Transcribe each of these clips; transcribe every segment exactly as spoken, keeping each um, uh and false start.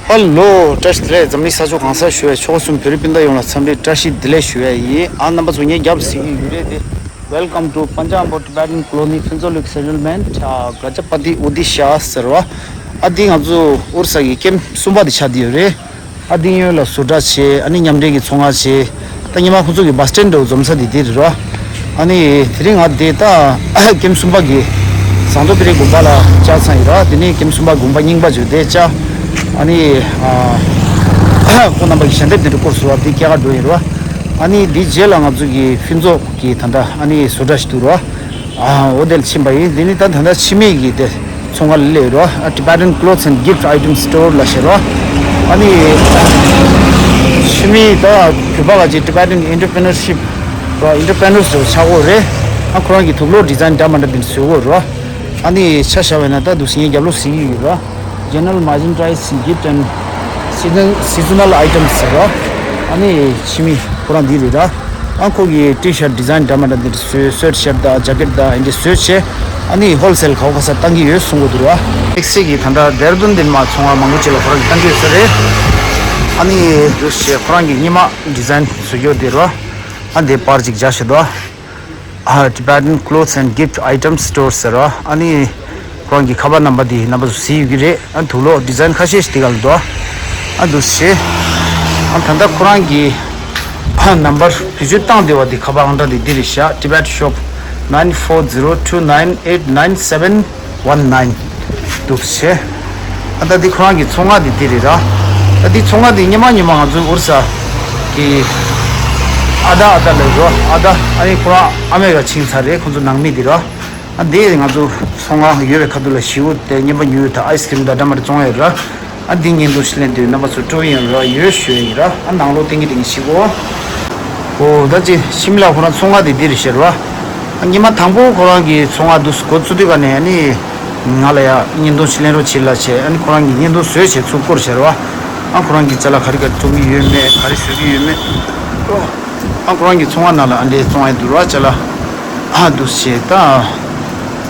ཧ་ལོ། བཀྲ་ཤིས་བདེ་ལེགས། འཛམ་གླིང་ས་ཕྱོགས་གང་སར་བཞུགས་པའི་ཆོལ་ཁ་གསུམ་བོད་རིགས་སྤུན་ཟླ་ཡོངས་ལ་འཚམས་འདྲི་བཀྲ་ཤིས་བདེ་ལེགས་ཞུ་ཡ་ཡིན། ཨ་རྣམ་པ་ཚོ་ངའི་རྒྱབ་ལ་གཟིགས་ཀྱི་ཡོད་རེད་དེ། Welcome to Panjam Ambo Tibetan Colony Phuntsholling Settlement Gajapati Odisha ཟེར་བ། ཨ་འདི་ང་ཚོ་ཨོ་རི་ས་གི་ཀེམ་གསུམ་པ་དེ་ཆགས་བསྡད་ཡོད་རེད། ཨ་འདི་གཡོན་ལ་བཟོ་གྲྭ་བྱས། ཨ་ནི་མཉམ་འབྲེལ་གྱི་ཚོང་ཁང་བྱས། ད་སྔོན་མ་ཁོང་ཚོ་གི་བྷ་སི་སི་ཊེན་ཌི་འཛོམས་ས་དེ་དེ་རེད་ར། ཨ་ནི་དེ་རིང་ང་དེ་ད་ཀེམ་གསུམ་པ་གི་ཟངས་མདོག་དཔལ་རིའི་དགོན་པ་ལ་བཅར་ཚར་ཡིན་ར། དེ་ནས་ཀེམ་གསུམ་པ་དགོན་པ་རྙིང་པ་བརྗོད་དེ་བཅར། ཨ་ནི་ཨ་ཁོང་རྣམ་པ་གི་ཞལ་འདེབས་དེ་འདྲ་བསྐུར་སོང་བ། དེ་སྐྱེལ་ག་འགྲོ་ཡིན་ར། ཨ་ནི་དེའི་རྗེས་ལ་ང་ཚོ་གི་ཕུན་ཚོགས་ཀྱི་ད་ལྟ་ཨ་ནི་བཟོ་གྲྭ་ཞིག་འདུག་ར། ཨ་འོ་དེ་ལ་ཕྱིན་པ་ཡིན། དེ་ནི་ད་ད་ལྟ་ཕྱི་མིག་གི་དེ་ཚོང་ཁང་ལ་སླེབས་རོ། ཨ་Tibetan Clothes and Gift Item Store ལ་ཞེས་རོ། ཨ་ནི་ཕྱི་མིག་ད་བོད་པ་ག་ཅིག་Tibetan Entrepreneurship རོ། Entrepreneurs རོ་ཆགས་ཡོད་རེད། ཨ་ཁོ་རང་གི་དུག་སློག་ཌི་ཛའིན་འདྲ་མི་འདྲ་དེ་འདྲ་བཟོ་གི་ཡོད་རོ། ཨ་ནི་ཆ་བཞག་པ་ཡིན་ན་ད་འདུག་སེ་ངའི་རྒྱབ་ལོགས་གཟིགས་ཀྱི་ཡོད་རོ། General Merchandise Gift and Season- Seasonal Items ཟེར་རོ། ཨ་ནི་ཕྱི་མིག་ཁོ་རང་འདི་རེད་ར། ཨ་ཁོ་གི་ཊི་ཤར་ཊི་ཌི་ཛའིན་འདྲ་མི་འདྲ་འདི་འདྲ་བཟོས། སུའེ་ཤར་ཊི་དང་ཇེ་ཀེཊ་དང་འདི་འདྲ་བཟོས་བྱས། ཨ་ནི་ཧོལ་སེལ་ག་བ་ག་ས་བཏང་གི་ཡོད་གསུང་གི་འདུག་ར། དམིགས་བསལ་གྱི་ད་ལྟ་ཌེ་ར་ཌུན་འདི་མ་ཚོང་བ་མང་པོ་ཅིག་ལ་ཁོ་རང་གིས་བཏང་གི་ཡོད་ས་རེད། ཨ་ནི་འདུག་སེ་ཁོ་རང་གི་སྔོན་མ་ཌི་ཛའིན་བཟོ་རྒྱུ་དེ་ར། ཨ་འདི་པར་ཅིག་རྒྱག་བཞག་འདུག་ཨ། Tibetan Clothes and Gift Items Store ཟེར་ར། ཨ་ནི་ཁོ་རང་གི་ཁ་པར་ནམ་བར་འདི་རྣམ་པ་ཚོ་གཟིགས་ཡོད་ཀྱི་རེད། ཨ་དུག་སློག་ཌི་ཛའིན་ཁ་ཤས་ཤིག་དེ་ག་ལ་འདུག་ཨ་འདུག་སེ། ཨ་ད་ལྟ་ཁོ་རང་གི་ཨ་ནམ་བར་བེད་སྤྱོད་བཏང་བསྡད་པ་འདི་ཁ་པར་ཨང་གྲངས་འདི་འདི་རེད་ཤག Tibet Shop nine four zero two nine eight nine seven one nine འདུག་སེ། ཨ་ད་འདི་ཁོ་རང་གི་ཚོང་ཁང་འདི་འདི་རེད་ར། ད་འདི་ཚོང་ཁང་འདི་སྔོན་མ་སྔོན་མ་ང་ཚོའི་ཨོ་རི་ས་གི་ཨ་ད་ཨ་ད་ལབ་རོ། ཨ་ད་ཨ་ནི་ཁོ་རང་ཨ་མེ་རི་ཀ་ཕྱིན་ཚར་རེད། ཁོ་ཚོ་ནང་མི་འདི་ར། ཨ་འདི་ང་ཚོ་ཚོང་ཁང་ཡོད་པའི་ཁ་ཐུག་ལ་ཞེའུ་དང་མཉེན་པ་ཉོས་དང་ཨའི་སི་ཀི་རིམ་དང་འདྲ་མི་འདྲ་བཙོང་ཡ་ར། ཨ་འདི་བརྙན་ཐུང་ཞིག་ལེན་དུས་རྣམ་པ་ཚོ་སྤྲོ་པོ་ཡོང་ར་ཡོད་ཞུ་ཡ་ཡིན་ར། ཨ་ནང་ལོགས་ཏིང་གི་ཏིང་གི་ཞིག་གོ། ཨོ་ད་ཅི་ཤི་མི་ལ་ཁོ་རང་ཚོང་ཁང་དེ་འདི་རེད་ཤག་ར། ཨ་ཉི་མ་དང་པོ་ཁོ་རང་གི་ཚོང་ཁང་འདུག་སེ་འགོ་བཙུགས་དུས་ག་ནས་ཨ་ནི་ང་ལ་ཡ་བརྙན་ཐུང་ཞིག་ལེན་རོགས་བྱེད་ལབ་བྱས། ཨ་ནི་ཁོ་རང་གིས་བརྙན་ཐུང་བཟོས་བྱས་ཚུར་བསྐུར་ཤག་ར། ཨ་ཁོ་རང་གིས་ཅ་ལག་ག་རེ་ག་རེ་བཙོང་གི་ཡོད་མེད། ག་རེ་བཟོ་གི་ཡོད་མེད། ཨ་ཁོ་རང་གི་ཚོང་ཁང་ནང་ལ་ཨ་འདྲས་བཙོང་ཡ་འདུག་ར་ཅ་ལག་ཨ་འདུག་སེ་ད།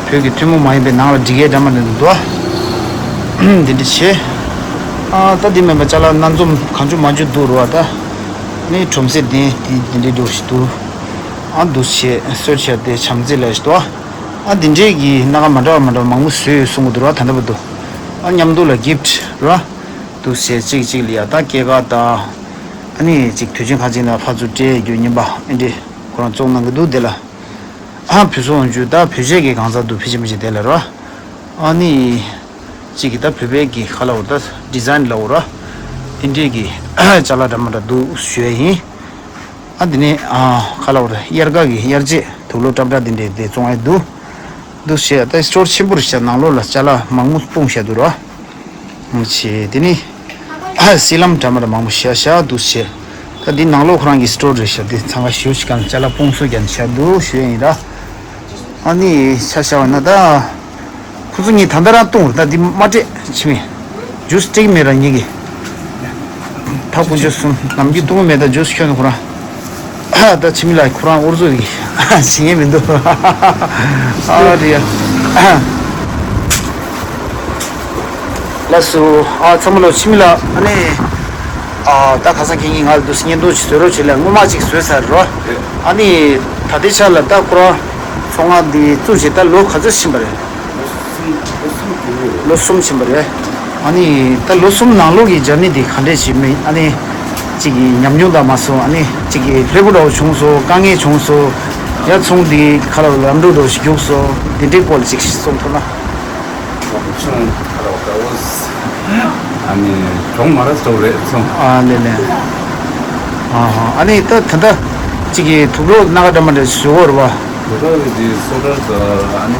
བོད་ཀྱི་ཐུན་མོང་མ་ཡིན་པའི་ནང་ལ་སྒྲིག་ཡས་འདྲ་མི་འདྲ་འདུག་ཨ། འདི་འདྲ་བྱས། ཨ་ད་འདི་མིན་པ་ཅ་ལག་སྣ་འཛོམས་གང་བྱུང་མང་བྱུང་འདུག་ར། ད་ནི་ཁྲོམ་གཟིགས་འདི་འདི་འདི་འདྲའི་འདྲ་ཞིག་འདུག་ཨ་འདུག་སེ་གསོལ་ཆས་དེ་བྱམས་བརྩེ་ལ་ཞིག་འདུག་ཨ། ཨ་འདི་འདྲའི་གི་སྣ་ཁ་མ་འདྲ་བ་མ་འདྲ་བ་མང་པོ་བཟོས་ཡོད་གསུང་གི་འདུག་ར། ད་ལྟ་བར་དུ། ཨ་མཉམ་དུ་ལ་གིཕ་ཊི་ར། འདུག་སེ་གཅིག་གཅིག་ལ་ཡ་ད་སྐྱེས་སྐར་དང་། ཨ་ནི་གཅིག་དུས་ཆེན་ཁ་ཅིག་ན་ཕར་ཚུར་སྤྲད་རྒྱུ་རྙིང་པ་ཨེ་འདྲས་ཁོ་རང་བཙོང་གནང་གི་འདུག་དེ་ལ། ཨ་བུ་ཚོ་འོང་རྒྱུ་ད་བོད་ཆས་ཀྱི་གང་ཟག་འདུག་ཕལ་ཆེར་མི་ཆེ་དེ་ལ་རོ། ཨ་ནི་གཅིག་གི་ད་བོད་པའི་གི་ཁ་ལ་འོ་ད་ཌི་ཛའིན་ལ་འོ་ར། ཨེ་འདྲས་གི་ཅ་ལག་འདྲ་མི་འདྲ་འདུག་ཞུ་ཡ་ཡིན། ཨ་དེ་ནས་ཨ་ཁ་ལ་འོ་ར་དབྱར་ཁ་གི་དབྱར་རྩེད་དུག་ལོག་ཏྲབ་ཏྲ་དེ་འདྲས་དེ་བཙོང་ཡ་འདུག་འདུག་ཞེས་ད་སི་ཊོར་ཆེན་པོ་རེད་ཤག་ནང་ལོགས་ལ་ཅ་ལག་མང་པོ་སྤུངས་བཞག་འདུག་ར། ཆེ་དེ་ནི་ཨ་སི་ལམ་འདྲ་མི་འདྲ་མང་པོ་བཞག་བཞག་འདུག་ཞེས། ད་འདི་ནང་ལོགས་ཁོ་རང་གི་སི་ཊོར་རེད་ཤག་འདི་འཚང་ཁ་ཞེ་པོ་ཞིག་གང་ཅ་ལག་སྤུངས་སོ་རྒྱ་ནི་བཞག་འདུག་ཞུ་ཡ་ཡིན་ར། ཨ་ནི་ཆ་བཞག་པ་ན་ད། ཁོ་ཚོ་གཉིས་ད་ལྟ་རང་བཏུང་རེད། ད་འདི་མ་སྤྲད་ཕྱི་མི། ཇུས་སྤྲད་ཀྱི་མེད་ར་གཉིས་ཀྱིས། ད་དཀོན་མཆོག་གསུམ་ནམ་རྒྱུན་བཏུང་གི་མེད། ད་ཇུས་ཁྱོན་ནས་ཁོ་རང་། ད་ཕྱི་མི་ལ་ཁོ་རང་ཨུ་ཚུགས་ཀྱིས་བྱེད་ཉན་མི་འདུག་ཨ་རེད་ཡ། ལགས་སོ། ཨ་ཚང་མ་ལོ་ཕྱི་མི་ལ་ཨ་ནི། ཨ་ད་ཁ་སང་ཁྱེད་གཉིས་ང་ལ་འདུག་སེ་བརྙན་ཐུང་ཞིག་བཟོ་རོགས་བྱེད་ལ་སྔོན་མ་ཅིག་བཟོས་ཚར་རོ། ཨ་ནི་ད་ལྟའི་ཆ་ལ་ད་ཁོ་རང་ཚོང་ཁང་འདི་བཙུགས་བྱས་ད་ལོ་ག་ཚོད་ཕྱིན་པ་རེད། ལོ་གསུམ་ཕྱིན་པ་རེད། ཨ་ནི་ད་ལོ་གསུམ་ནང་ལོགས་ཀྱི་ཇར་ནི་འདི་ག་འདྲས་ཞིག་མིན། ཨ་ནི་གཅིག་གི་ཉམས་མྱོང་དང་མ་སོང་། ཨ་ནི་གཅིག་གི་ལྷོད་པོ་འདྲ་བོ་བྱུང་སོང་། དཀའ་ངལ་བྱུང་སོང་། ཡ་ཚོང་འདི་ཁ་ལ་ལམ་འགྲོ་འགྲོ་ཞིག་རྒྱུགས་སོང་། འདི་འདྲའི་སྐོར་ལ་ཅིག་གསུང་ཐུབ་ན། ཆུང་ཁ་ལ་དགའ་བོ། ཨ་ནི་གྲོང་མ་ར་སོག་རེད་སོང་། ཨ་ལེ་ལེ། ཨ་ཧ། ཨ་ནི་ད་ད་ད་གཅིག་གི་དུག་ལོག་སྣ་ཁ་འདྲ་མ་འདྲ་བཟོ་གི་རེད་པ། དུག་ལོག་གི་སོ་ཊར་དང་ཨ་ནི་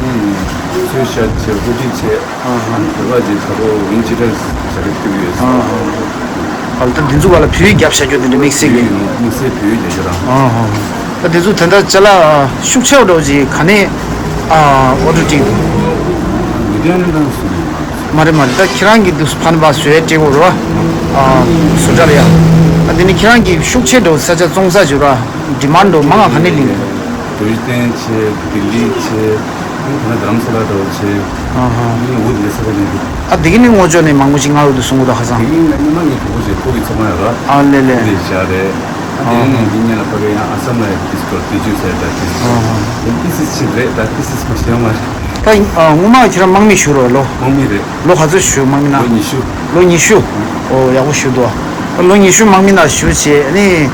ཚོས་ཤ་བྱེད་ཀོ་ཊི་བྱེད། ཨ་ཧ། ཨ་ནི་དུག་ལོག་གི་ད་རུང་ཝིན་ཇི་ཊར་བྱེད་ཀྱི་ཐུབ་ཡོད་སོང་། ཨ་ཧ། ཨ་ད་འདི་ཚོ་བ་ལ་བོད་ཡིག་རྒྱབ་བཞག་རྒྱུ་དེ་འདྲ་དམིགས་བསལ་གྱི། དམིགས་བསལ་བོད་ཡིག་རྒྱབ་རྒྱུ་རང་། ཨ་ཧ། ད་འདི་ཚོ་དེ་འདྲ་ཅ་ལག་ཤུགས་ཆེ་བ་འདྲ་བོ་ཅིག་ག་ནས་ཨ་ཨོ་ཌར་སྤྲད་འདུག་མི་དེ་ནི་དང་སུ་ཡིན་མ་རེད། མ་རེད། མ་རེད། ད་ཁྱེད་རང་གིས་འདུག་ཕན་པ་བཟོས་སྤྲད་དགོས་རེད་པ། ཨ་བཟོ་གྲྭ་ལ་ཡ། ཨ་དེ་ནི་ཁྱེད་རང་གིས་ཤུགས་ཆེ་འདྲ་བོ་ས་ཆ་བཙོང་ས་བྱོས་ར། ཌི་མཱན་ཌི་འདྲ་བོ་མང་ང་ག་ནས་ལེན། བོད་བསྟན་ཆེ། ལྡི་ལི་ཆེ། ཨ་ནི་རྡ་རམ་ས་ལ་འདྲ་བོ་ཆེ། ཨ་ཧ། ཨ་ནི་འོ་དེ་ས་ག་ནས་འདུག་ཨ་དེ་གི་ནི་ངོ་ཅོག་ནས་མང་པོ་ཞིག་མངགས་ཡོད་དུ་གསུང་གི་འདུག་ཧ་སང་། དེ་གི་ནི་མ་ངའི་གྲོགས་པོ་ཞིག་ཁོ་གི་ཚོགས་མ་ཡོད་ར། ཨ་ལེ་ལེ། དེ་བཞག་རེད། ཨ་དེ་ནས་ཨ་ཧ། འདི་ཉིན་ལ་ཕ་གི་ཡང་ཨ་སམ་ལ་དིས་ཀོ་དེ་ཅུ་ཟེར་ད་དིས་ཀོ་ཨ་ཧ། དེ་ཏི་སིས་ཕྱིན་རེད། ད་ཏི་སིས་མ་ཤེས་མ་རེད། ད་ཨ་ངོ་མ་ཁྱེད་རང་དམག་མི་ཞུ་རོགས་ལོ། དམག་མི་རེད། ལོ་ག་ཚོད་ཞུ་དམག་མི་ན། ལོ་ཉི་ཤུ། ལོ་ཉི་ཤུ། ཨོ་ཡག་པོ་ཞུ་འདུག་ལོ་ཉི་ཤུ་དམག་མི་ན་ཞུ་བྱས་ཨ་ནི།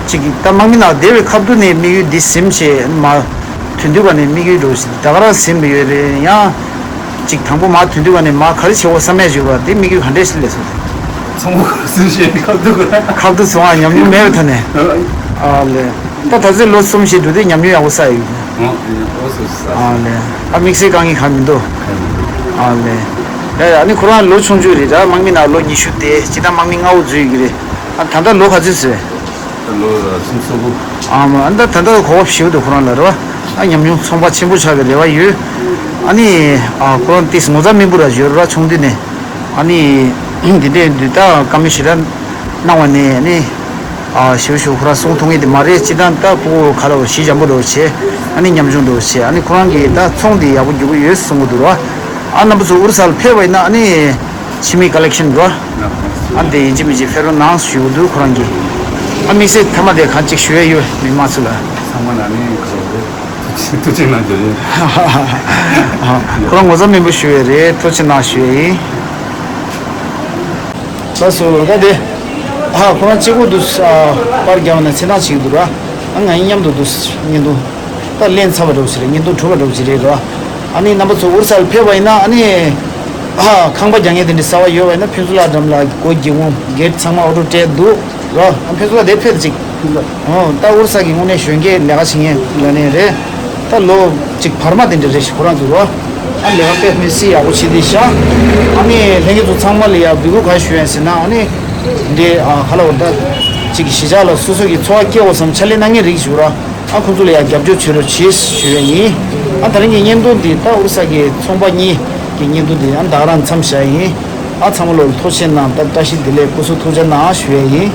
ཅིག་ད་དམག་མི་ན་བསྡད་པའི་ཁ་ཐུག་ནས་དམིགས་ཡུལ་འདི་ཟིན་བྱས་མ། དོན་དུ་བ་ནས་དམིགས་ཡུལ་འགྲོ་ཞིག་ད་ག་རང་ཟིན་པ་ཡོད་རེད་ཡང་། ཅིག་དང་པོ་མ་དོན་དུ་བ་ནས་མ་ག་རེ་བྱེད་འོ་བསམ་ཡས་བྱོས་པ་དེ་དམིགས་ཡུལ་ག་འདྲས་ཞིག་ལས་སོང་། ཚོང་པ་སུ་ཞེས་ཁ་ཐུག་ག་ཁ་ཐུག་སོང་ཨ་ཉམས་མྱོང་མེད་པའི་ཐོག་ནས། ཨ་ལེ། ད་ད་ཚོད་ལོ་གསུམ་ཞིག་འགྲོ་དུས་ཉམས་མྱོང་ཡག་པོ་ས་ཡོད། ཨ་ལེ། ཨ་དམིགས་བསལ་དཀའ་ངལ་གང་མི་འདུག་ཨ་ལེ། ཡ་ཡ་ཨ་ནི་ཁོ་རང་ལོ་ཆུང་ཆུང་རེད་ད་དམག་མི་ན་ལོ་ཉི་ཤུ་དེ་ཅི་ད་དམག་མི་ལྔ་བོ་འཛུལ་ཡོད་ཀྱི་རེད། ཨ་ད་ལྟ་ལོ་ག་ཚོད་ཟེར། ལོ་ལ་སུམ་ཅུ་སོ་དགུ། ཨ་མ་ཨ་ད་ད་ལྟ་གོ་སྐབས་ཞེ་པོ་འདུག་ཁོ་རང་ལ་རེད་བ། ཨ་ཉམས་མྱོང་ཚོང་པ་ཆེན་པོ་ཆགས་པའི་རེ་བ་ཡོད། ཨ་ནི་ཨ་ཁོ་རང་ཏིས་ངོ་ཚ་མི་འབུ་ར་ཡོད་ར་ཆུང་དུས་ནས། ཨ་ནི་འདི་འདྲའི་འདི་ད་བཀའ་མོལ་ཞེ་དྲག་གནང་བ་ནས་ཨ་ནི་ཨ་ཞེ་པོ་ཞེ་པོ་ཁོ་རང་གསུང་ཐུབ་ངེས་དེ་མ་རེད་ཅི་ད་ད་ཕྲུ་གུ་ག་ལ་བ་ཞི་འཇམ་པོ་འདྲ་བོ་བྱས་ཨ་ནི་ཉམ་ཆུང་འདྲ་བོ་བྱས་ཨ་ནི་ཁོ་རང་གིས་ད་ཚོང་འདི་ཡག་པོ་རྒྱུག་གི་ཡོད་གསུང་གི་འདུག་ར། ཨ་རྣམ་པ་ཚོ་ཨུ་རུ་སར་ཕེབས་པ་ཡིན་ན་ཨ་ནི། ཕྱི་མི་ཀ་ལེག་ཤན་འགྲོ། ཨ་འདི་ཡིན་གཅིག་མིན་གཅིག་ཕེབས་རོགས་གནང་ཞུ་གི་འདུག་ཁོ་རང་གིས། ཨ་དམིགས་བསལ་མཐའ་མ་དེ་གང་གཅིག་ཞུ་ཡ་ཡོད་མི་མང་ཚོ་ལ། ཚང་མ་ལ་ནི་ཁོ་རང་ཐུགས་རྗེ་གནང་རྒྱུ་ཡིན། ཁོ་རང་ངོ་ཚ་མིན་པོ་ཞུ་ཡ་རེད་ཐུགས་རྗེ་གནང་ཞུ་ཡ་ཡིན། ལགས་སོ་ད་དེ། ཨ་ཁོ་རང་གཅིག་པོ་འདུག་ཨ་པར་རྒྱག་ནས་འཚོལ་སྟངས་བྱེད་ཀྱི་འདུག་ར། ཨ་ང་ཡིན་མཉམ་དུ་འདུག་བརྙན་ཐུང་། ད་ལན་ཚར་བ་འདྲ་བོ་ཞིག་རེད་བརྙན་ཐུང་གྲུབ་པ་འདྲ་བོ་ཞིག་རེད་རོ། ཨ་ནི་རྣམ་པ་ཚོ་ཨུ་རུ་སར་ཕེབས་པ་ཡིན་ན་ཨ་ནི། ཨ་ཁང་པ་རྒྱག་མཁན་དེ་འདྲ་གསར་བ་ཡོད་པ་ཡིན་ན་ཕུན་ཚོགས་ལགས་འགྲམ་ལ་སྒོ་འགྱེད་འོང་གེ་ཊི་ཚང་མ་ཨོ་ཊོ་སྤྲད་འདུག་རོ། ཨ་ཕུན་ཚོགས་ལགས་དེ་ཕེབས་ཅིག་ཨོ་ད་ཨུ་རུ་སར་གི་དངོས་གནས་གཞོན་སྐྱེས་ལས་ཀ་བྱེད་མཁན་ལ་ནས་རེད། ད་ལོ་གཅིག་བར་མ་དེ་འདྲ་རེད་ཞིག་ཁོ་རང་ཚོ་རོ། ཨ་ལས་ཀ་དཔེ་མི་སྲིད་ཡག་པོ་བྱེད་དེ་ཤག་ཨ་ནི་ལྷན་རྒྱས་ཚོ་ཚང་མ་ལ་ཡ་འབོད་སྐུལ་ག་ཞུ་ཡ་ཡིན་ཟེར་ན་ཨ་ནི། འདི་ཨ་ག་ལ་བར་ད། གཅིག་གི་གཞིས་ཆགས་ལ་སོ་སོ་གི་འཚོ་བ་སྐྱེལ་དགོས་བསམ་ཕྱག་ལས་གནང་མཁན་རིགས་ཞིག་ར། ཨ་ཁོ་ཚོ་ལ་ཡང་རྒྱབ་སྐྱོར་བྱེད་རོགས་བྱེད་ཞུ་ཡ་ཡིན། ཨ་ད་རིང་གི་བརྙན་ཐུང་འདི་ད་ཨུ་རུ་ས་གི་ཚོང་པ་གཉིས་ཀྱི་བརྙན་ཐུང་འདི་ཨ་ད་ག་རང་མཚམས་བཞག་ཡིན། ཨ་ཚང་མ་ལོ་ཐུགས་རྗེ་གནང་ད་བཀྲ་ཤིས་བདེ་ལེགས་སྐུ་གཟུགས་ཐུགས་རྗེ་གནང་ཞུ་ཡ་ཡིན།